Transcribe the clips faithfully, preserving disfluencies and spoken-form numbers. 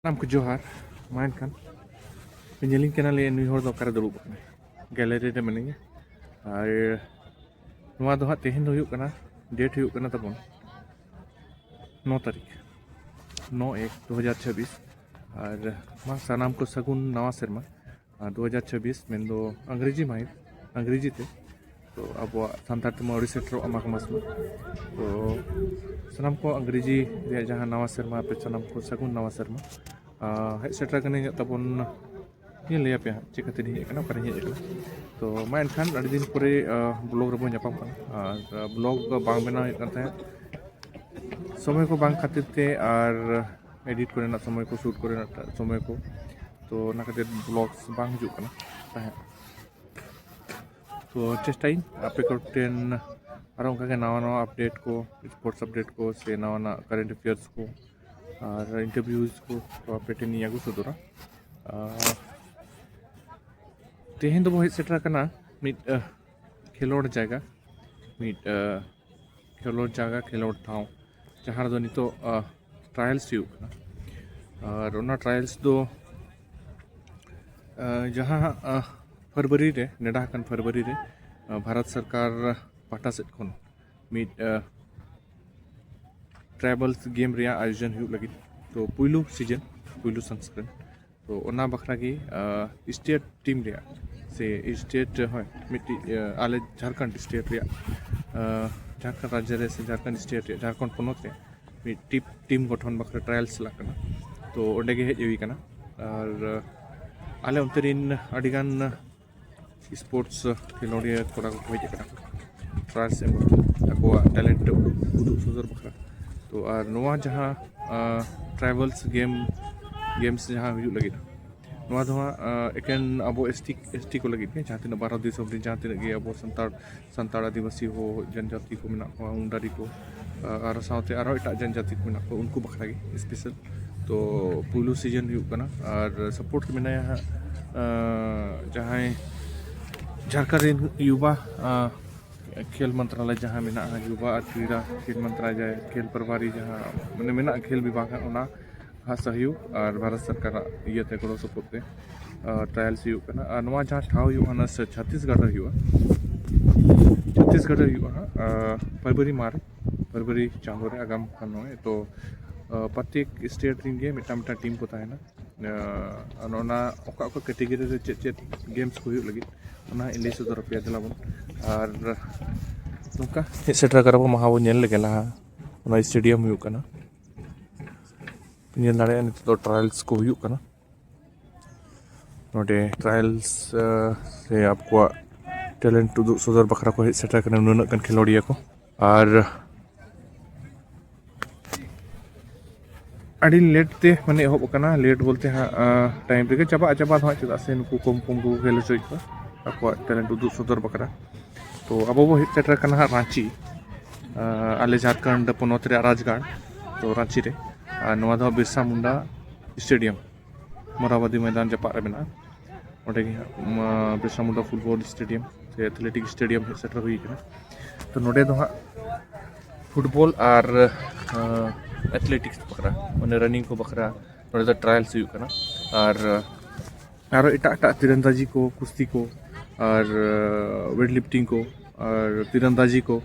ᱥᱟᱱᱟᱢ ᱠᱚ ᱡᱚᱦᱟᱨ᱾ ᱢᱟ ᱮᱱᱠᱷᱟᱱ ᱯᱮ ᱧᱮᱞᱤᱧ ᱠᱟᱱᱟ, ᱞᱟᱹᱭ ᱱᱩᱭ ᱦᱚᱲ ᱫᱚ ᱚᱠᱟᱨᱮ ᱫᱩᱲᱩᱵ ᱟᱠᱟᱱᱟᱭ? ᱜᱮᱞᱟᱨᱤ ᱨᱮ ᱢᱮᱱᱟᱹᱧᱟ᱾ ᱟᱨ ᱱᱚᱣᱟ ᱫᱚ ᱦᱟᱸᱜ ᱛᱮᱦᱮᱧ ᱫᱚ ᱦᱩᱭᱩᱜ ᱠᱟᱱᱟ, ᱰᱮᱴ ᱦᱩᱭᱩᱜ ᱠᱟᱱᱟ ᱛᱟᱵᱚᱱ ᱱᱚ ᱛᱟᱹᱨᱤᱠᱷ, ᱱᱚ ᱮᱠ ᱫᱩ ᱦᱟᱡᱟᱨ ᱪᱷᱟᱵᱵᱤᱥ᱾ ᱟᱨ ᱢᱟ ᱥᱟᱱᱟᱢ ᱠᱚ ᱥᱟᱹᱜᱩᱱ ᱱᱟᱣᱟ ᱥᱮᱨᱢᱟ᱾ ᱟᱨ ᱫᱩ ᱦᱟᱡᱟᱨ ᱪᱷᱟᱵᱵᱤᱥ ᱢᱮᱱᱫᱚ ᱟᱝᱨᱮᱡᱤ ᱢᱟᱹᱦᱤᱛ, ᱟᱝᱨᱮᱡᱤ ᱛᱮ᱾ ᱛᱚ ᱟᱵᱚᱣᱟᱜ ᱥᱟᱱᱛᱟᱲ ᱛᱮᱢᱟ ᱟᱹᱣᱨᱤ ᱥᱮᱴᱮᱨᱚᱜᱼᱟ ᱢᱟᱜᱽ ᱢᱟᱥ ᱢᱟ᱾ ᱛᱚ ᱥᱟᱱᱟᱢ ᱠᱚ ᱟᱝᱨᱮᱡᱤ ᱨᱮᱭᱟᱜ ᱡᱟᱦᱟᱸ ᱱᱟᱣᱟ ᱥᱮᱨᱢᱟ, ᱟᱯᱮ ᱥᱟᱱᱟᱢ ᱠᱚ ᱥᱟᱹᱜᱩᱱ ᱱᱟᱣᱟ ᱥᱮᱨᱢᱟ᱾ ᱟᱨ ᱦᱮᱡ ᱥᱮᱴᱮᱨ ᱟᱠᱟᱱᱟᱹᱧ ᱛᱟᱵᱚᱱ, ᱤᱧ ᱞᱟᱹᱭ ᱟᱯᱮᱭᱟ ᱦᱟᱸᱜ ᱪᱤᱠᱟᱹᱛᱮᱧ ᱦᱮᱡ ᱟᱠᱟᱱᱟ, ᱚᱠᱟᱨᱮᱧ ᱦᱮᱡ ᱟᱠᱟᱱᱟ᱾ ᱛᱚ ᱢᱟ ᱮᱱᱠᱷᱟᱱ ᱟᱹᱰᱤ ᱫᱤᱱ ᱯᱚᱨᱮ ᱵᱞᱚᱜ ᱨᱮᱵᱚᱱ ᱧᱟᱯᱟᱢ ᱠᱟᱱᱟ᱾ ᱟᱨ ᱵᱞᱚᱜ ᱫᱚ ᱵᱟᱝ ᱵᱮᱱᱟᱣ ᱦᱩᱭᱩᱜ ᱠᱟᱱ ᱛᱟᱦᱮᱸᱫ, ᱥᱚᱢᱚᱭ ᱠᱚ ᱵᱟᱝ ᱠᱷᱟᱹᱛᱤᱨ ᱛᱮ, ᱟᱨ ᱮᱰᱤᱴ ᱠᱚᱨᱮᱱᱟᱜ ᱥᱚᱢᱚᱭ ᱠᱚ, ᱥᱩᱴ ᱠᱚᱨᱮᱱᱟᱜ ᱥᱚᱢᱚᱭ ᱠᱚ, ᱛᱚ ᱚᱱᱟ ᱠᱷᱟᱹᱛᱤᱨ ᱵᱞᱚᱜᱥ ᱵᱟᱝ ᱦᱤᱡᱩᱜ ᱠᱟᱱᱟ ᱛᱟᱦᱮᱸᱫ᱾ ᱛᱚ ᱪᱮᱥᱴᱟᱭᱟᱹᱧ ᱟᱯᱮ ᱠᱚᱴᱷᱮᱱ ᱟᱨᱚ ᱚᱱᱠᱟᱜᱮ ᱱᱟᱣᱟ ᱱᱟᱣᱟ ᱟᱯᱰᱮᱴ ᱠᱚ, ᱥᱯᱳᱨᱴᱥ ᱟᱯᱰᱮᱴ ᱠᱚ, ᱥᱮ ᱱᱟᱣᱟ ᱱᱟᱣᱟ ᱠᱟᱨᱮᱱᱴ ᱮᱯᱷᱮᱭᱟᱨᱥ ᱠᱚ ᱟᱨ ᱤᱱᱴᱟᱨᱵᱷᱤᱭᱩᱡᱽ ᱠᱚ ᱛᱚ ᱟᱯᱮ ᱴᱷᱮᱱᱤᱧ ᱟᱹᱜᱩ ᱥᱚᱫᱚᱨᱟ᱾ ᱟᱨ ᱛᱮᱦᱮᱧ ᱫᱚᱵᱚ ᱦᱮᱡ ᱥᱮᱴᱮᱨ ᱟᱠᱟᱱᱟ ᱢᱤᱫ, ᱟᱦ, ᱠᱷᱮᱞᱳᱰ ᱡᱟᱭᱜᱟ, ᱢᱤᱫ, ᱟᱦ, ᱠᱷᱮᱞᱳᱰ ᱡᱟᱭᱜᱟ, ᱠᱷᱮᱞᱳᱰ ᱴᱷᱟᱶ, ᱡᱟᱦᱟᱸ ᱨᱮᱫᱚ ᱱᱤᱛᱚᱜ, ᱟᱦ, ᱴᱨᱟᱭᱟᱞᱥ ᱦᱩᱭᱩᱜ ᱠᱟᱱᱟ᱾ ᱟᱨ ᱚᱱᱟ ᱴᱨᱟᱭᱟᱞᱥ ᱫᱚ, ᱟᱦ, ᱡᱟᱦᱟᱸ ᱦᱟᱸᱜ, ᱟᱦ, ᱯᱷᱮᱵᱽᱨᱩᱣᱟᱨᱤ ᱨᱮ, ᱱᱮᱰᱟ ᱟᱠᱟᱱ ᱯᱷᱮᱵᱽᱨᱩᱣᱟᱨᱤ ᱨᱮ, ᱟᱦ, ᱵᱷᱟᱨᱚᱛ ᱥᱚᱨᱠᱟᱨ ᱯᱟᱦᱴᱟ ᱥᱮᱫ ᱠᱷᱚᱱ ᱢᱤᱫ, ᱟᱦ, ᱴᱨᱟᱭᱵᱟᱞᱥ ᱜᱮᱢ ᱨᱮᱭᱟᱜ ᱟᱭᱳᱡᱚᱱ ᱦᱩᱭᱩᱜ ᱞᱟᱹᱜᱤᱫ᱾ ᱛᱚ ᱯᱩᱭᱞᱩ ᱥᱤᱡᱮᱱ, ᱯᱩᱭᱞᱩ ᱥᱚᱝᱥᱠᱨᱚᱱ᱾ ᱛᱚ ᱚᱱᱟ ᱵᱟᱠᱷᱨᱟ ᱜᱮ, ᱟᱦ, ᱥᱴᱮᱴ ᱴᱤᱢ ᱨᱮᱭᱟᱜ ᱥᱮ ᱥᱴᱮᱴ, ᱦᱳᱭ, ᱢᱤᱫᱴᱤᱡ, ᱟᱦ, ᱟᱞᱮ ᱡᱷᱟᱲᱠᱷᱚᱸᱰ ᱥᱴᱮᱴ ᱨᱮᱭᱟᱜ, ᱟᱦ, ᱡᱷᱟᱲᱠᱷᱚᱸᱰ ᱨᱟᱡᱽᱡᱚ ᱨᱮ ᱥᱮ ᱡᱷᱟᱲᱠᱷᱚᱸᱰ ᱥᱴᱮᱴ ᱨᱮᱭᱟᱜ, ᱡᱷᱟᱲᱠᱷᱚᱸᱰ ᱯᱚᱱᱚᱛ ᱨᱮ ᱢᱤᱫ ᱴᱤᱯ-, ᱴᱤᱢ ᱜᱚᱴᱷᱚᱱ ᱵᱟᱠᱷᱨᱟ ᱴᱨᱟᱭᱟᱞ ᱪᱟᱞᱟᱜ ᱠᱟᱱᱟ᱾ ᱛᱚ ᱚᱸᱰᱮ ᱜᱮ ᱦᱮᱡ ᱦᱩᱭ ᱠᱟᱱᱟ᱾ ᱟᱨ, ᱟᱦ, ᱟᱞᱮ ᱚᱱᱛᱮ ᱨᱮᱱ ᱟᱹᱰᱤᱜᱟᱱ ᱥᱯᱳᱨᱴᱥ ᱠᱷᱮᱞᱳᱰᱤᱭᱟᱹ ᱠᱚᱲᱟ ᱠᱚᱠᱚ ᱦᱮᱡ ᱟᱠᱟᱱᱟ ᱴᱨᱟᱭᱟᱞᱥ ᱮᱢ ᱵᱟᱠᱷᱨᱟ, ᱟᱠᱚᱣᱟᱜ ᱴᱮᱞᱮᱱᱴ ᱩᱫᱩᱜ, ᱩᱫᱩᱜ ᱥᱚᱫᱚᱨ ᱵᱟᱠᱷᱨᱟ᱾ ᱛᱚ ᱟᱨ ᱱᱚᱣᱟ ᱡᱟᱦᱟᱸ, ᱟᱦ, ᱴᱨᱟᱭᱵᱟᱞᱥ ᱜᱮᱢ, ᱜᱮᱢᱥ ᱡᱟᱦᱟᱸ ᱦᱩᱭᱩᱜ ᱞᱟᱹᱜᱤᱫ, ᱱᱚᱣᱟ ᱫᱚ ᱦᱟᱸᱜ, ᱟᱦ, ᱮᱠᱮᱱ ᱟᱵᱚ ᱮᱥ ᱴᱤ, ᱮᱥ ᱴᱤ ᱠᱚ ᱞᱟᱹᱜᱤᱫ ᱜᱮ, ᱡᱟᱦᱟᱸ ᱛᱤᱱᱟᱹᱜ ᱵᱷᱟᱨᱚᱛ ᱫᱤᱥᱚᱢ ᱨᱮ ᱡᱟᱦᱟᱸ ᱛᱤᱱᱟᱹᱜ ᱜᱮ ᱟᱵᱚ ᱥᱟᱱᱛᱟᱲ, ᱥᱟᱱᱛᱟᱲ, ᱟᱹᱫᱤᱵᱟᱹᱥᱤ ᱦᱚᱸ, ᱡᱚᱱᱡᱟᱛᱤ ᱠᱚ ᱢᱮᱱᱟᱜ ᱠᱚᱣᱟ, ᱢᱩᱱᱰᱟᱨᱤ ᱠᱚ, ᱟᱦ, ᱟᱨ ᱥᱟᱶᱛᱮ ᱟᱨᱦᱚᱸ ᱮᱴᱟᱜ ᱡᱚᱱᱡᱟᱛᱤ ᱠᱚ ᱢᱮᱱᱟᱜ ᱠᱚᱣᱟ, ᱩᱱᱠᱩ ᱵᱟᱠᱷᱨᱟ ᱜᱮ ᱥᱯᱮᱥᱟᱞ᱾ ᱛᱚ ᱯᱩᱭᱞᱩ ᱥᱤᱡᱮᱱ ᱦᱩᱭᱩᱜ ᱠᱟᱱᱟ ᱟᱨ ᱥᱟᱯᱳᱨᱴ ᱨᱮ ᱢᱮᱱᱟᱭᱟ ᱦᱟᱸᱜ, ᱟᱦ, ᱡᱟᱦᱟᱸᱭ ᱡᱷᱟᱲᱠᱷᱚᱸᱰ ᱨᱮᱱ ᱭᱩᱵᱟ, ᱟᱦ, ᱠᱷᱮᱞ ᱢᱚᱱᱛᱨᱟᱞᱚᱭ ᱡᱟᱦᱟᱸ ᱢᱮᱱᱟᱜᱼᱟ, ᱭᱩᱵᱟ ᱟᱨ ᱠᱨᱤᱲᱟ ᱠᱷᱮᱞ ᱢᱚᱱᱛᱨᱟᱞᱚᱭ, ᱠᱷᱮᱞ ᱯᱨᱚᱵᱷᱟᱨᱤ ᱡᱟᱦᱟᱸ ᱢᱟᱱᱮ ᱢᱮᱱᱟᱜᱼᱟ, ᱠᱷᱮᱞ ᱵᱤᱵᱷᱟᱜᱽ ᱦᱟᱸᱜ, ᱚᱱᱟ ᱦᱟᱸᱜ ᱥᱚᱦᱭᱳᱜᱽ ᱟᱨ ᱵᱷᱟᱨᱚᱛ ᱥᱚᱨᱠᱟᱨᱟᱜ ᱤᱭᱟᱹᱛᱮ, ᱜᱚᱲᱚ ᱥᱚᱯᱚᱦᱚᱫ ᱛᱮ ᱴᱨᱟᱭᱟᱞᱥ ᱦᱩᱭᱩᱜ ᱠᱟᱱᱟ᱾ ᱟᱨ ᱱᱚᱣᱟ ᱡᱟᱦᱟᱸ ᱴᱷᱟᱶ ᱦᱩᱭᱩᱜᱼᱟ, ᱚᱱᱟ ᱪᱷᱚᱛᱤᱥᱜᱚᱲ ᱨᱮ ᱦᱩᱭᱩᱜᱼᱟ᱾ ᱪᱷᱚᱛᱤᱥᱜᱚᱲ ᱨᱮ ᱦᱩᱭᱩᱜᱼᱟ ᱦᱟᱸᱜ, ᱯᱷᱮᱵᱽᱨᱩᱣᱟᱨᱤ ᱢᱟᱨᱪ, ᱯᱷᱮᱵᱽᱨᱩᱣᱟᱨᱤ ᱪᱟᱸᱫᱳ ᱨᱮ, ᱟᱜᱟᱢ ᱠᱟᱱ ᱱᱚᱜᱼᱚᱭ ᱛᱚ᱾ ᱯᱨᱚᱛᱮᱠ ᱥᱴᱮᱴ ᱨᱮᱱ ᱜᱮ ᱢᱤᱫᱴᱟᱝ ᱢᱤᱫᱴᱟᱝ ᱴᱤᱢ ᱠᱚ ᱛᱟᱦᱮᱱᱟ᱾ ᱟᱨ ᱚᱱᱟ ᱚᱠᱟ ᱚᱠᱟ ᱠᱮᱴᱮᱜᱚᱨᱤ ᱨᱮ ᱪᱮᱫ ᱪᱮᱫ ᱜᱮᱢᱥ ᱠᱚ ᱦᱩᱭᱩᱜ ᱞᱟᱹᱜᱤᱫ, ᱚᱱᱟ ᱤᱧ ᱞᱟᱹᱭ ᱥᱚᱫᱚᱨ ᱟᱯᱮᱭᱟ᱾ ᱫᱮᱞᱟ ᱵᱚᱱ ᱟᱨ ᱱᱚᱝᱠᱟ ᱦᱮᱡ ᱥᱮᱴᱮᱨ ᱟᱠᱟᱱᱟ ᱵᱚᱱ, ᱢᱟᱦᱟ ᱵᱚᱱ ᱧᱮᱞ ᱞᱮᱜᱮ ᱞᱟᱦᱟ᱾ ᱚᱱᱟ ᱥᱴᱮᱰᱤᱭᱟᱢ ᱦᱩᱭᱩᱜ ᱠᱟᱱᱟ, ᱧᱮᱞ ᱫᱟᱲᱮᱭᱟᱜᱼᱟ ᱱᱤᱛᱚᱜ ᱫᱚ ᱴᱨᱟᱭᱟᱞᱥ ᱠᱚ ᱦᱩᱭᱩᱜ ᱠᱟᱱᱟ᱾ ᱱᱚᱰᱮ ᱴᱨᱟᱭᱟᱞᱥ ᱥᱮ ᱟᱠᱚᱣᱟᱜ ᱴᱮᱞᱮᱱᱴ ᱩᱫᱩᱜ ᱥᱚᱫᱚᱨ ᱵᱟᱠᱷᱨᱟ ᱠᱚ ᱦᱮᱡ ᱥᱮᱴᱮᱨ ᱠᱟᱱᱟ ᱱᱩᱱᱟᱹᱜ ᱜᱟᱱ ᱠᱷᱮᱞᱳᱰᱤᱭᱟᱹ ᱠᱚ᱾ ᱟᱨ ᱟᱹᱰᱤ ᱞᱮᱴ ᱛᱮ ᱢᱟᱱᱮ ᱮᱦᱚᱵ ᱟᱠᱟᱱᱟ᱾ ᱞᱮᱴ ᱵᱚᱞᱛᱮ ᱦᱟᱸᱜ ᱴᱟᱭᱤᱢ ᱨᱮᱜᱮ ᱪᱟᱵᱟᱜᱼᱟ, ᱪᱟᱵᱟ ᱫᱚ ᱦᱟᱸᱜ, ᱪᱮᱫᱟᱜ ᱥᱮ ᱱᱩᱠᱩ ᱠᱚᱢ ᱠᱚᱢ ᱠᱚ ᱠᱷᱮᱞ ᱦᱚᱪᱚᱭᱮᱫ ᱠᱚᱣᱟ ᱟᱠᱚᱣᱟᱜ ᱴᱮᱞᱮᱱᱴ ᱩᱫᱩᱜ ᱥᱚᱫᱚᱨ ᱵᱟᱠᱷᱨᱟ᱾ ᱛᱚ ᱟᱵᱚ ᱵᱚ ᱦᱮᱡ ᱥᱮᱴᱮᱨ ᱟᱠᱟᱱᱟ ᱦᱟᱸᱜ ᱨᱟᱸᱪᱤ, ᱟᱞᱮ ᱡᱷᱟᱲᱠᱷᱚᱸᱰ ᱯᱚᱱᱚᱛ ᱨᱮᱭᱟᱜ ᱨᱟᱡᱽᱜᱟᱲ, ᱛᱚ ᱨᱟᱸᱪᱤ ᱨᱮ᱾ ᱟᱨ ᱱᱚᱣᱟ ᱫᱚ ᱵᱤᱨᱥᱟ ᱢᱩᱱᱰᱟ ᱥᱴᱮᱰᱤᱭᱟᱢ, ᱢᱚᱨᱟᱵᱟᱫᱤ ᱢᱚᱭᱫᱟᱱ ᱡᱟᱯᱟᱜ ᱨᱮ ᱢᱮᱱᱟᱜᱼᱟ᱾ ᱚᱸᱰᱮ ᱜᱮ ᱦᱟᱸᱜ ᱵᱤᱨᱥᱟ ᱢᱩᱱᱰᱟ ᱯᱷᱩᱴᱵᱚᱞ ᱥᱴᱮᱰᱤᱭᱟᱢ ᱥᱮ ᱮᱛᱷᱞᱮᱴᱤᱠ ᱥᱴᱮᱰᱤᱭᱟᱢ ᱦᱮᱡ ᱥᱮᱴᱮᱨ ᱦᱩᱭ ᱠᱟᱱᱟ᱾ ᱛᱚ ᱱᱚᱰᱮ ᱫᱚ ᱦᱟᱸᱜ ᱯᱷᱩᱴᱵᱚᱞ ᱟᱨ ᱮᱛᱷᱞᱮᱴᱤᱠᱥ ᱵᱟᱠᱷᱨᱟ, ᱢᱟᱱᱮ ᱨᱟᱱᱤᱝ ᱠᱚ ᱵᱟᱠᱷᱨᱟ ᱱᱚᱰᱮ ᱫᱚ ᱴᱨᱟᱭᱟᱞᱥ ᱦᱩᱭᱩᱜ ᱠᱟᱱᱟ᱾ ᱟᱨ ᱟᱨᱚ ᱮᱴᱟᱜ ᱮᱴᱟᱜ ᱛᱤᱨᱟᱱᱫᱟᱡᱤ ᱠᱚ, ᱠᱩᱥᱛᱤ ᱠᱚ, ᱟᱨ ᱣᱮᱴ ᱞᱤᱯᱷᱴᱤᱝ ᱠᱚ, ᱟᱨ ᱛᱤᱨᱟᱱᱫᱟᱡᱤ ᱠᱚ,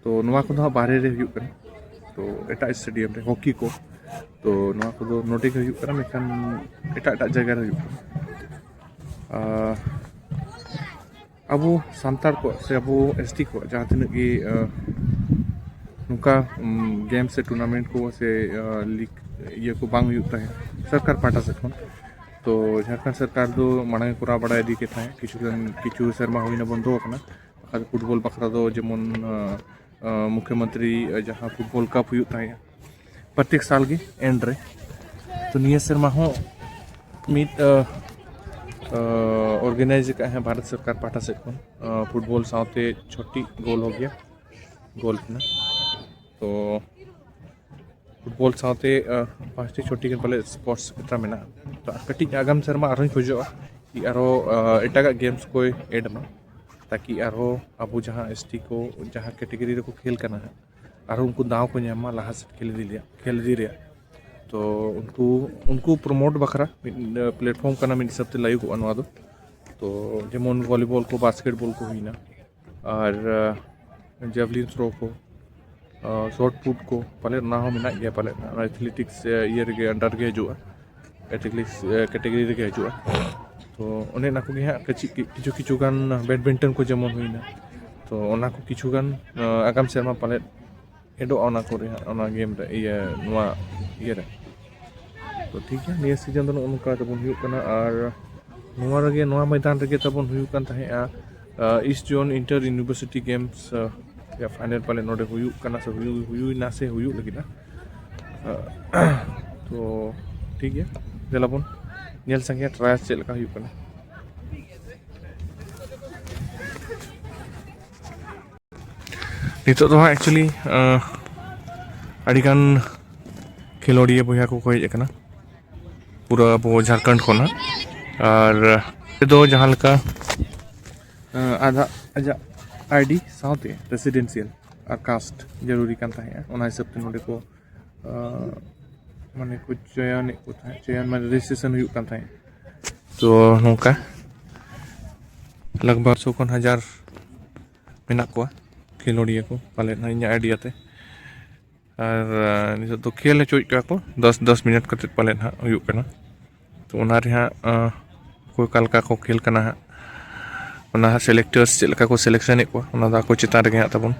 ᱛᱚ ᱱᱚᱣᱟ ᱠᱚᱫᱚ ᱦᱟᱸᱜ ᱵᱟᱦᱨᱮ ᱨᱮ ᱦᱩᱭᱩᱜ ᱠᱟᱱᱟ᱾ ᱛᱚ ᱮᱴᱟᱜ ᱥᱴᱮᱰᱤᱭᱟᱢ ᱨᱮ ᱦᱚᱠᱤ ᱠᱚ, ᱛᱚ ᱱᱚᱣᱟ ᱠᱚᱫᱚ ᱱᱚᱰᱮ ᱜᱮ ᱦᱩᱭᱩᱜ ᱠᱟᱱᱟ, ᱢᱮᱱᱠᱷᱟᱱ ᱮᱴᱟᱜ ᱮᱴᱟᱜ ᱡᱟᱭᱜᱟ ᱨᱮ ᱦᱩᱭᱩᱜ ᱠᱟᱱᱟ᱾ ᱟᱨ ᱟᱵᱚ ᱥᱟᱱᱛᱟᱲ ᱠᱚᱣᱟᱜ ᱥᱮ ᱟᱵᱚ ᱮᱥ ᱴᱤ ᱠᱚᱣᱟᱜ ᱡᱟᱦᱟᱸ ᱛᱤᱱᱟᱹᱜ ᱜᱮ ᱱᱚᱝᱠᱟ ᱜᱮᱢ ᱥᱮ ᱴᱩᱨᱱᱟᱢᱮᱱᱴ ᱠᱚ ᱥᱮ ᱞᱤᱜᱽ ᱤᱭᱟᱹ ᱠᱚ ᱵᱟᱝ ᱦᱩᱭᱩᱜ ᱛᱟᱦᱮᱸᱫ ᱥᱚᱨᱠᱟᱨ ᱯᱟᱦᱴᱟ ᱥᱮᱫ ᱠᱷᱚᱱ, ᱛᱚ ᱡᱷᱟᱲᱠᱷᱚᱸᱰ ᱥᱚᱨᱠᱟᱨ ᱫᱚ ᱢᱟᱲᱟᱝ ᱮ ᱠᱚᱨᱟᱣ ᱵᱟᱲᱟ ᱤᱫᱤ ᱠᱮᱫ ᱛᱟᱦᱮᱸᱫ᱾ ᱠᱤᱪᱷᱩ ᱫᱤᱱ, ᱠᱤᱪᱷᱩ ᱥᱮᱨᱢᱟ ᱦᱩᱭᱱᱟ ᱵᱚᱱᱫᱚ ᱟᱠᱟᱱᱟ᱾ ᱵᱟᱠᱷᱟᱡ ᱯᱷᱩᱴᱵᱚᱞ ᱵᱟᱠᱷᱨᱟ ᱫᱚ ᱡᱮᱢᱚᱱ ᱢᱩᱠᱷᱭᱚᱢᱚᱱᱛᱨᱤ ᱡᱟᱦᱟᱸ ᱯᱷᱩᱴᱵᱚᱞ ᱠᱟᱯ ᱦᱩᱭᱩᱜ ᱛᱟᱦᱮᱸᱫ ᱯᱨᱚᱛᱮᱠ ᱥᱟᱞ ᱜᱮ ᱮᱱᱰ ᱨᱮ, ᱛᱚ ᱱᱤᱭᱟᱹ ᱥᱮᱨᱢᱟ ᱦᱚᱸ ᱢᱤᱫ ᱚᱨᱜᱟᱱᱟᱭᱤᱡᱽ ᱟᱠᱟᱫ ᱦᱮᱸ ᱵᱷᱟᱨᱚᱛ ᱥᱚᱨᱠᱟᱨ ᱯᱟᱦᱴᱟ ᱥᱮᱫ ᱠᱷᱚᱱ᱾ ᱯᱷᱩᱴᱵᱚᱞ ᱥᱟᱶᱛᱮ ᱪᱷᱚᱴᱤ ᱜᱳᱞ ᱦᱚᱸ ᱜᱮᱭᱟ, ᱜᱳᱞ ᱠᱟᱱᱟ᱾ ᱛᱚ ᱯᱷᱩᱴᱵᱚᱞ ᱥᱟᱶᱛᱮ ᱯᱟᱸᱪᱴᱤ ᱪᱷᱚᱴᱤ ᱜᱟᱱ ᱯᱟᱞᱮ ᱥᱯᱳᱨᱴᱥ ᱠᱷᱮᱛᱨᱟ ᱢᱮᱱᱟᱜᱼᱟ᱾ ᱛᱚ ᱟᱨ ᱠᱟᱹᱴᱤᱡ ᱟᱜᱟᱢ ᱥᱮᱨᱢᱟ ᱟᱨᱦᱚᱸᱧ ᱠᱷᱚᱡᱚᱜᱼᱟ ᱠᱤ ᱟᱨᱦᱚᱸ ᱮᱴᱟᱜᱟᱜ ᱜᱮᱢᱥ ᱠᱚᱭ ᱮᱰ ᱢᱟ, ᱛᱟᱠᱤ ᱟᱨᱦᱚᱸ ᱟᱵᱚ ᱡᱟᱦᱟᱸ ᱮᱥ ᱴᱤ ᱠᱚ ᱡᱟᱦᱟᱸ ᱠᱮᱴᱮᱜᱚᱨᱤ ᱨᱮᱠᱚ ᱠᱷᱮᱞ ᱠᱟᱱᱟ ᱦᱟᱸᱜ, ᱟᱨᱦᱚᱸ ᱩᱱᱠᱩ ᱫᱟᱣ ᱠᱚ ᱧᱟᱢ ᱢᱟ ᱞᱟᱦᱟ ᱥᱮᱫ ᱠᱷᱮᱞ ᱤᱫᱤ ᱨᱮᱭᱟᱜ, ᱠᱷᱮᱞ ᱤᱫᱤ ᱨᱮᱭᱟᱜ᱾ ᱛᱚ ᱩᱱᱠᱩ ᱩᱱᱠᱩ ᱯᱨᱳᱢᱳᱴ ᱵᱟᱠᱷᱨᱟ ᱢᱤᱫ ᱯᱞᱮᱴᱯᱷᱚᱨᱢ ᱠᱟᱱᱟ, ᱢᱤᱫ ᱦᱤᱥᱟᱹᱵ ᱛᱮ ᱞᱟᱹᱭᱚᱜᱚᱜᱼᱟ ᱱᱚᱣᱟ ᱫᱚ᱾ ᱛᱚ ᱡᱮᱢᱚᱱ ᱵᱷᱚᱞᱤᱵᱚᱞ ᱠᱚ, ᱵᱟᱥᱠᱮᱴᱵᱚᱞ ᱠᱚ ᱦᱩᱭᱱᱟ, ᱟᱨ ᱡᱮᱵᱷᱞᱤᱱ ᱛᱷᱨᱳ ᱠᱚ, ᱥᱚᱴ ᱯᱩᱴ ᱠᱚ, ᱯᱟᱞᱮᱫ ᱚᱱᱟ ᱦᱚᱸ ᱢᱮᱱᱟᱜ ᱜᱮᱭᱟ, ᱯᱟᱞᱮᱫ ᱚᱱᱟ ᱮᱛᱷᱞᱮᱴᱤᱠᱥ ᱤᱭᱟᱹ ᱨᱮᱜᱮ, ᱟᱱᱰᱟᱨ ᱜᱮ ᱦᱤᱡᱩᱜᱼᱟ, ᱮᱛᱷᱞᱮᱴᱤᱠᱥ ᱠᱮᱴᱮᱜᱚᱨᱤ ᱨᱮᱜᱮ ᱦᱤᱡᱩᱜᱼᱟ᱾ ᱛᱚ ᱚᱱᱮ ᱚᱱᱟ ᱠᱚᱜᱮ ᱦᱟᱸᱜ ᱠᱤᱪᱷᱩ ᱠᱤᱪᱷᱩ ᱠᱤᱪᱷᱩ ᱜᱟᱱ ᱵᱮᱰᱢᱤᱱᱴᱚᱱ ᱠᱚ ᱡᱮᱢᱚᱱ ᱦᱩᱭᱱᱟ, ᱛᱚ ᱚᱱᱟ ᱠᱚ ᱠᱤᱪᱷᱩ ᱜᱟᱱ ᱟᱜᱟᱢ ᱥᱮᱨᱢᱟ ᱯᱟᱞᱮᱫ ᱮᱰᱚᱜᱼᱟ ᱚᱱᱟ ᱠᱚᱨᱮ ᱦᱟᱸᱜ, ᱚᱱᱟ ᱜᱮᱢ ᱨᱮ, ᱤᱭᱟᱹ, ᱱᱚᱣᱟ ᱤᱭᱟᱹ ᱨᱮ᱾ ᱛᱚ ᱴᱷᱤᱠ ᱜᱮᱭᱟ, ᱱᱤᱭᱟᱹ ᱥᱤᱡᱚᱱ ᱫᱚ ᱱᱚᱜᱼᱚ ᱱᱚᱝᱠᱟ ᱛᱟᱵᱚᱱ ᱦᱩᱭᱩᱜ ᱠᱟᱱᱟ᱾ ᱟᱨ ᱱᱚᱣᱟ ᱨᱮᱜᱮ, ᱱᱚᱣᱟ ᱢᱚᱭᱫᱟᱱ ᱨᱮᱜᱮ ᱛᱟᱵᱚᱱ ᱦᱩᱭᱩᱜ ᱠᱟᱱ ᱛᱟᱦᱮᱸᱜᱼᱟ east zone inter university games final ᱯᱟᱞᱮ ᱱᱚᱰᱮ ᱦᱩᱭᱩᱜ ᱠᱟᱱᱟ, ᱥᱮ ᱦᱩᱭᱩᱜ, ᱦᱩᱭᱩᱜ ᱮᱱᱟ ᱥᱮ ᱦᱩᱭᱩᱜ ᱞᱟᱹᱜᱤᱫ᱾ ᱛᱚ ᱴᱷᱤᱠ ᱜᱮᱭᱟ, ᱫᱮᱞᱟ ᱵᱚᱱ ᱧᱮᱞ ᱥᱟᱸᱜᱮᱭᱟ ᱴᱨᱟᱭᱟᱞ ᱪᱮᱫ ᱞᱮᱠᱟ ᱦᱩᱭᱩᱜ ᱠᱟᱱᱟ᱾ ᱱᱤᱛᱚᱜ ᱫᱚ ᱦᱟᱸᱜ actually ᱟᱹᱰᱤᱜᱟᱱ ᱠᱷᱮᱞᱳᱰᱤᱭᱟᱹ ᱵᱚᱭᱦᱟ ᱠᱚᱠᱚ ᱦᱮᱡ ᱟᱠᱟᱱᱟ ᱯᱩᱨᱟᱹ ᱟᱵᱚ ᱡᱷᱟᱲᱠᱷᱚᱸᱰ ᱠᱷᱚᱱᱟᱜ᱾ ᱟᱨ ᱫᱚ ᱡᱟᱦᱟᱸ ᱞᱮᱠᱟ ᱟᱡᱟᱜ ᱟᱭᱰᱤ ᱥᱟᱶᱛᱮ ᱨᱮᱥᱤᱰᱮᱱᱥᱤᱭᱟᱞ ᱟᱨ ᱠᱟᱥᱴ ᱡᱟᱹᱨᱩᱨᱤ ᱠᱟᱱ ᱛᱟᱦᱮᱸᱜᱼᱟ, ᱚᱱᱟ ᱦᱤᱥᱟᱹᱵ ᱛᱮ ᱱᱚᱰᱮ ᱠᱚ ᱢᱟᱱᱮ ᱠᱚ ᱪᱚᱭᱚᱱᱮᱫ ᱠᱚ ᱛᱟᱦᱮᱸᱫ, ᱪᱚᱭᱚᱱ ᱢᱟᱱᱮ ᱨᱮᱡᱤᱥᱴᱨᱮᱥᱚᱱ ᱦᱩᱭᱩᱜ ᱠᱟᱱ ᱛᱟᱦᱮᱸᱫ᱾ ᱛᱚ ᱱᱚᱝᱠᱟ ᱞᱟᱜᱽ ᱵᱷᱟᱜᱽ ᱥᱚ ᱠᱷᱚᱱ ᱦᱟᱡᱟᱨ ᱢᱮᱱᱟᱜ ᱠᱚᱣᱟ ᱠᱷᱮᱞᱳᱰᱤᱭᱟᱹ ᱠᱚ ᱯᱟᱞᱮᱫ ᱤᱧᱟᱹᱜ ᱟᱭᱰᱤᱭᱟ ᱛᱮ᱾ ᱟᱨ ᱱᱤᱛᱚᱜ ᱫᱚ ᱠᱷᱮᱞ ᱦᱚᱪᱚᱭᱮᱫ ᱠᱚᱣᱟ ᱠᱚ ᱫᱚᱥ ᱫᱚᱥ ᱢᱤᱱᱤᱴ ᱠᱟᱛᱮᱫ ᱯᱟᱞᱮᱫ ᱦᱟᱸᱜ ᱦᱩᱭᱩᱜ ᱠᱟᱱᱟ᱾ ᱛᱚ ᱚᱱᱟ ᱨᱮ ᱦᱟᱸᱜ ᱚᱠᱚᱭ ᱚᱠᱟ ᱞᱮᱠᱟ ᱠᱚ ᱠᱷᱮᱞ ᱠᱟᱱᱟ ᱦᱟᱸᱜ, ᱚᱱᱟ ᱦᱟᱸᱜ ᱥᱤᱞᱮᱠᱴᱟᱨᱥ ᱪᱮᱫ ᱞᱮᱠᱟ ᱠᱚ ᱥᱤᱞᱮᱠᱥᱚᱱᱮᱫ ᱠᱚᱣᱟ, ᱚᱱᱟ ᱫᱚ ᱟᱠᱚ ᱪᱮᱛᱟᱱ ᱨᱮᱜᱮ ᱦᱟᱸᱜ ᱛᱟᱵᱚᱱ᱾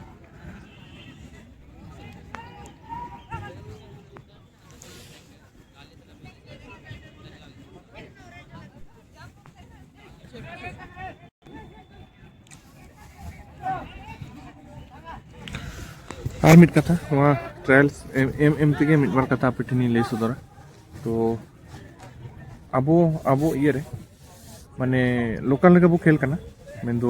ᱟᱨ ᱢᱤᱫ ᱠᱟᱛᱷᱟ, ᱱᱚᱣᱟ ᱴᱨᱟᱭᱟᱞᱥ ᱮᱢ ᱮᱢ ᱮᱢ ᱛᱮᱜᱮ ᱢᱤᱫ ᱵᱟᱨ ᱠᱟᱛᱷᱟ ᱟᱯᱮ ᱴᱷᱮᱱᱤᱧ ᱞᱟᱹᱭ ᱥᱚᱫᱚᱨᱟ᱾ ᱛᱚ ᱟᱵᱚ ᱟᱵᱚ ᱤᱭᱟᱹᱨᱮ ᱢᱟᱱᱮ ᱞᱳᱠᱟᱞ ᱨᱮᱜᱮ ᱵᱚ ᱠᱷᱮᱞ ᱠᱟᱱᱟ, ᱢᱮᱱᱫᱚ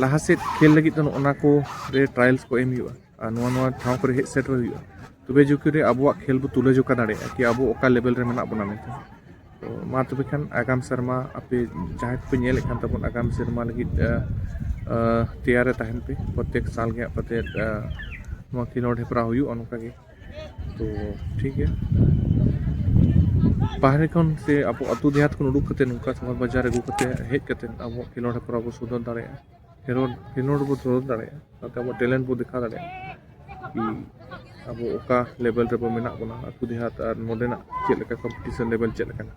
ᱞᱟᱦᱟ ᱥᱮᱫ ᱠᱷᱮᱞ ᱞᱟᱹᱜᱤᱫ ᱫᱚ ᱱᱚᱜᱼᱚ ᱱᱟ ᱠᱚ ᱨᱮ ᱴᱨᱟᱭᱟᱞᱥ ᱠᱚ ᱮᱢ ᱦᱩᱭᱩᱜᱼᱟ ᱟᱨ ᱱᱚᱣᱟ ᱱᱚᱣᱟ ᱴᱷᱟᱶ ᱠᱚᱨᱮ ᱦᱮᱡ ᱥᱮᱴᱮᱨ ᱦᱩᱭᱩᱜᱼᱟ, ᱛᱚᱵᱮ ᱡᱩᱠᱤ ᱨᱮ ᱟᱵᱚᱣᱟᱜ ᱠᱷᱮᱞ ᱵᱚ ᱛᱩᱞᱟᱹ ᱡᱚᱠᱷᱟ ᱫᱟᱲᱮᱭᱟᱜᱼᱟ ᱠᱤ ᱟᱵᱚ ᱚᱠᱟ ᱞᱮᱵᱮᱞ ᱨᱮ ᱢᱮᱱᱟᱜ ᱵᱚᱱᱟ ᱢᱮᱱᱛᱮ᱾ ᱛᱚ ᱢᱟ ᱛᱚᱵᱮ ᱠᱷᱟᱱ ᱟᱜᱟᱢ ᱥᱮᱨᱢᱟ ᱟᱯᱮ ᱡᱟᱦᱟᱸᱭ ᱠᱚᱯᱮ ᱧᱮᱞᱮᱫ ᱠᱟᱱ ᱛᱟᱵᱚᱱ, ᱟᱜᱟᱢ ᱥᱮᱨᱢᱟ ᱞᱟᱹᱜᱤᱫ ᱛᱮᱭᱟᱨ ᱨᱮ ᱛᱟᱦᱮᱱ ᱯᱮ᱾ ᱯᱨᱚᱛᱮᱠ ᱥᱟᱞ ᱜᱮ ᱦᱟᱸᱜ ᱯᱟᱪᱮᱫ ᱱᱚᱣᱟ ᱠᱷᱮᱞᱳᱰ ᱦᱮᱯᱨᱟᱣ ᱦᱩᱭᱩᱜᱼᱟ ᱱᱚᱝᱠᱟ ᱜᱮ᱾ ᱛᱚ ᱴᱷᱤᱠ ᱜᱮᱭᱟ, ᱵᱟᱦᱨᱮ ᱠᱷᱚᱱ ᱥᱮ ᱟᱵᱚ ᱟᱹᱛᱩ ᱫᱮᱦᱟᱛ ᱠᱷᱚᱱ ᱩᱰᱩᱠ ᱠᱟᱛᱮ ᱱᱚᱝᱠᱟ ᱥᱚᱦᱚᱨ ᱵᱟᱡᱟᱨ ᱟᱹᱜᱩ ᱠᱟᱛᱮ, ᱦᱮᱡ ᱠᱟᱛᱮ ᱟᱵᱚ ᱠᱷᱮᱞᱳᱰ ᱦᱮᱯᱨᱟᱣ ᱵᱚ ᱥᱚᱫᱚᱨ ᱫᱟᱲᱮᱭᱟᱜᱼᱟ᱾ ᱠᱷᱮᱞᱳᱰ ᱠᱷᱮᱞᱳᱰ ᱵᱚ ᱥᱚᱫᱚᱨ ᱫᱟᱲᱮᱭᱟᱜᱼᱟ, ᱥᱟᱶᱛᱮ ᱟᱵᱚ ᱴᱮᱞᱮᱱᱴ ᱵᱚ ᱫᱮᱠᱷᱟᱣ ᱫᱟᱲᱮᱭᱟᱜᱼᱟ ᱠᱤ ᱟᱵᱚ ᱚᱠᱟ ᱞᱮᱵᱮᱞ ᱨᱮᱵᱚ ᱢᱮᱱᱟᱜ ᱵᱚᱱᱟ, ᱟᱹᱛᱩ ᱫᱮᱦᱟᱛ ᱟᱨ ᱱᱚᱰᱮᱱᱟᱜ ᱪᱮᱫ ᱞᱮᱠᱟ ᱠᱚᱢᱯᱤᱴᱤᱥᱚᱱ ᱞᱮᱵᱮᱞ ᱪᱮᱫ ᱞᱮᱠᱟᱱᱟ,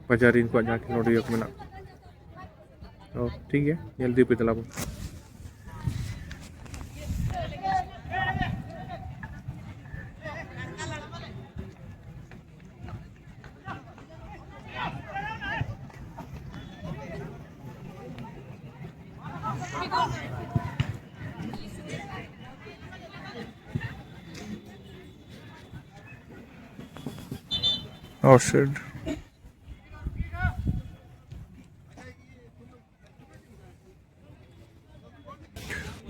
ᱵᱟᱡᱟᱨ ᱨᱮᱱ ᱠᱚᱣᱟᱜ ᱡᱟᱦᱟᱸ ᱠᱷᱮᱞᱳᱰᱤᱭᱟᱹ ᱠᱚ ᱢᱮᱱᱟᱜ ᱠᱚᱣᱟ᱾ ᱚ, ᱴᱷᱤᱠ ᱜᱮᱭᱟ, ᱧᱮᱞ ᱤᱫᱤ ᱯᱮ ᱫᱮᱞᱟ ᱵᱚᱱ᱾ Oh shit.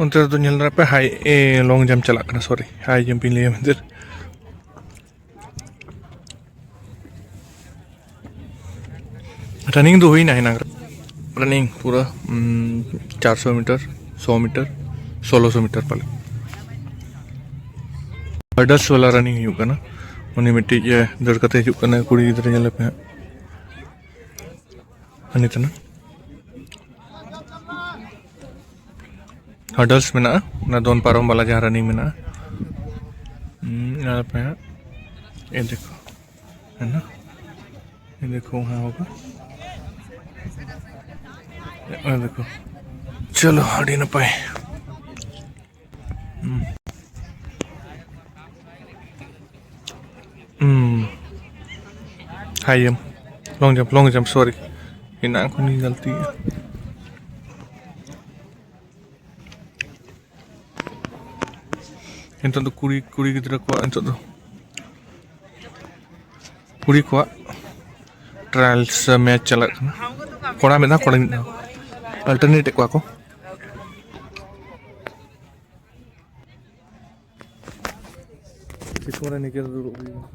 ᱚᱱᱛᱮ ᱨᱮᱫᱚ ᱧᱮᱞ ᱫᱟᱲᱮᱭᱟᱜ ᱯᱮ, ᱦᱟᱭ ᱮ, ᱞᱚᱝ ᱡᱟᱢᱯ ᱪᱟᱞᱟᱜ ᱠᱟᱱᱟ, ᱥᱚᱨᱤ, ᱦᱟᱭ ᱡᱟᱢᱯ ᱤᱧ ᱞᱟᱹᱭᱟ ᱢᱮᱱᱛᱮ᱾ ᱨᱟᱱᱤᱝ ᱫᱚ ᱦᱩᱭᱱᱟ ᱮᱱᱟᱝ, ᱨᱟᱱᱤᱝ ᱯᱩᱨᱟᱹ ᱩᱢ, ᱪᱟᱨᱥᱚ ᱢᱤᱴᱟᱨ, ᱥᱚ ᱢᱤᱴᱟᱨ, ᱥᱳᱞᱳᱥᱚ ᱢᱤᱴᱟᱨ ᱯᱟᱞᱮ᱾ ᱦᱟᱨᱰᱚᱞᱥ ᱵᱟᱞᱟ ᱨᱟᱱᱤᱝ ᱦᱩᱭᱩᱜ ᱠᱟᱱᱟ᱾ ᱩᱱᱤ ᱢᱤᱫᱴᱤᱡ ᱮ ᱫᱟᱹᱲ ᱠᱟᱛᱮ ᱦᱤᱡᱩᱜ ᱠᱟᱱᱟ, ᱠᱩᱲᱤ ᱜᱤᱫᱽᱨᱟᱹ, ᱧᱮᱞᱮ ᱯᱮ ᱦᱟᱸᱜ᱾ ᱦᱟᱹᱱᱤ ᱛᱟᱱᱟ ᱦᱟᱨᱰᱚᱞᱥ ᱢᱮᱱᱟᱜᱼᱟ, ᱚᱱᱟ ᱫᱚᱱ ᱯᱟᱨᱚᱢ ᱵᱟᱞᱟ ᱡᱟᱦᱟᱸ ᱨᱟᱱᱤᱝ ᱢᱮᱱᱟᱜᱼᱟ᱾ ᱦᱩᱸ, ᱧᱮᱞ ᱯᱮ ᱦᱟᱸᱜ᱾ ᱮ ᱫᱮᱠᱷᱳ, ᱦᱮᱸ ᱱᱟ? ᱮ ᱫᱮᱠᱷᱳ, ᱦᱮᱸ ᱵᱟᱵᱟ᱾ ᱮ ᱫᱮᱠᱷᱳ᱾ ᱪᱚᱞᱚ, ᱟᱹᱰᱤ ᱱᱟᱯᱟᱭ᱾ ᱦᱩᱸ᱾ ᱦᱩᱸ᱾ High jump, long jump, long jump, ᱥᱚᱨᱤ᱾ ᱮᱱᱟᱝ ᱠᱷᱚᱱᱤᱧ ᱜᱟᱹᱞᱛᱤᱭᱮᱜᱼᱟ᱾ ᱱᱤᱛᱚᱜ ᱫᱚ ᱠᱩᱲᱤ, ᱠᱩᱲᱤ ᱜᱤᱫᱽᱨᱟᱹ ᱠᱚᱣᱟᱜ ᱱᱤᱛᱚᱜ ᱫᱚ ᱠᱩᱲᱤ ᱠᱚᱣᱟᱜ ᱴᱨᱟᱭᱟᱞᱥ ᱢᱮᱪ ᱪᱟᱞᱟᱜ ᱠᱟᱱᱟ᱾ ᱠᱚᱲᱟ ᱢᱤᱫ ᱫᱷᱟᱣ, ᱠᱚᱲᱟ ᱢᱤᱫ ᱫᱷᱟᱣ᱾ ᱟᱞᱴᱟᱨᱱᱮᱴ ᱮᱫ ᱠᱚᱣᱟ ᱠᱚ᱾ ᱥᱤᱛᱩᱝ ᱨᱮ ᱱᱤᱡᱮ ᱫᱚ ᱫᱩᱲᱩᱵ ᱦᱩᱭ ᱠᱟᱱᱟ᱾